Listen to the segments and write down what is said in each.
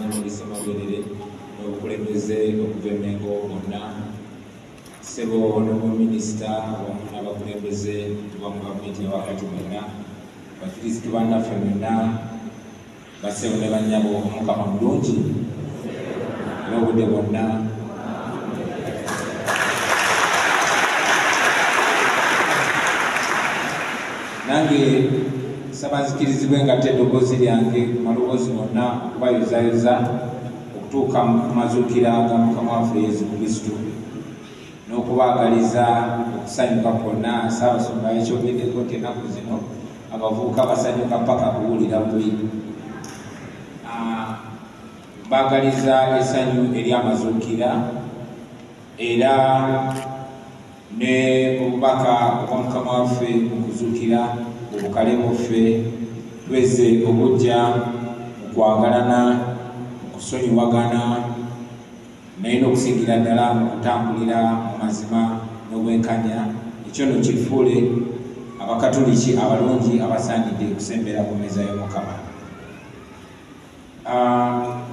Mulwanyi Ssemogerere n'obukulembeze okuva e Mmengo bwonna, ssebo honorable minisita wamu n'abakulembeze okuva mu gavumenti ewakati mwenna, bakirisitu bannaffe mwenna, bassebo ne bannyabo, Omukama mulungi era obudde bwonna. Nange nsaba nzikirizibwe nga ate eddoboozi lyange ku maloboozi gonna okubayozayoza okutuuka mu mazuukira ga Mukama waffe Yesu Kristo n'okubaagaliza okusanyuka kwonna. Ssaabasumba yakyogeddeko nti ennaku zino abavubuka basanyuka paka kuwulira bubi. Mbaagaliza essanyu ery'amazuukira era ne obubaka obwa Mukama waffe mu kuzuukira obukale muffe, tweze obujja mu kwagalana, mu kusonyiwagana, naye n'okusingira ddala mu kutambulira mu mazima n'obwenkanya. Ekyo nno kifuule Abakatoliki abalungi abasaanidde okusembera ku mmeeza y'Omukama.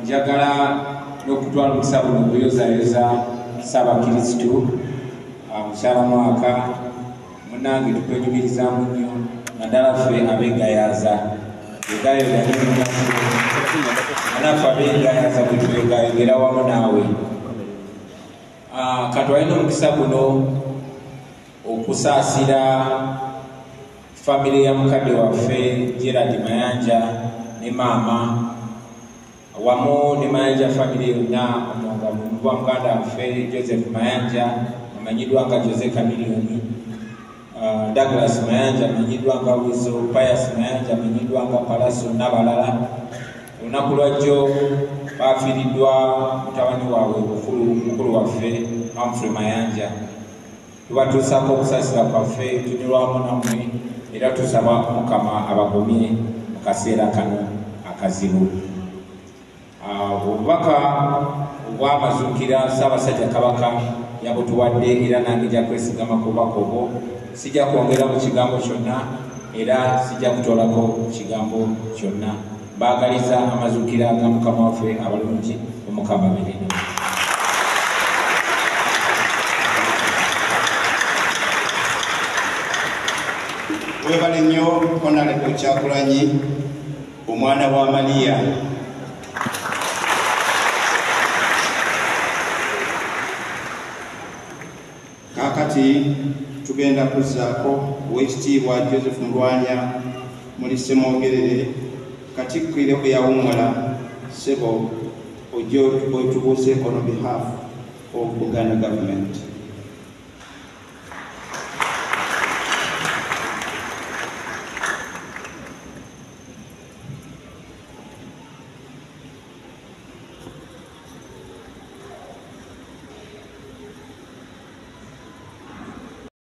Njagala n'okutwala omukisa guno okuyozayoza Ssaabakristu Mukyala Mwaka munnange, tukwenyumirizaamu nnyo naddala ffe ab'eGayaza. Naffe ab'eGayaza bwe twegayogera wamu naawe. Katwalina omukisa guno okusaasira famire ya mukadde waffe Gerard Mayanja ne maama wamu ne Mayanja famire yonna, omwo nga muva muganda waffe Joseph Mayanja amanyiddwa nga Jose Chameleone, Douglas Mayanja amanyiddwa nga Wizo, Pius Mayanja amanyiddwa nga Palaso n'abalala. Olunaku lwajjo bafiiriddwa mutabani waabwe mukulu waffe Humphrey Mayanja. Tubatuusaako okusaasira kwaffe, tunyolwamu nammwe era tusaba Mukama abagumye mu kaseera kano akazibu. Obubaka obw'amazuukira Ssaabasajja Kabaka yabutuwadde era nange nja kwesigama ku bubaka obwo. Sijja kwongera mu kigambo kyonna era sijja kutoolako kigambo kyonna. Mbaagaliza amazuukira ga Mukama waffe abalungi, Omukama abeere. Webale nnyo Honorable Kyagulanyi, omwana wa Maria. Kaakati tugenda kuzzaako Oweekitiibwa Joseph Mulwanya Muli Ssemwogerere, Katikkiro eyawummula. Ssebo, ojje otubuuzeeko on behalf of Buganda government.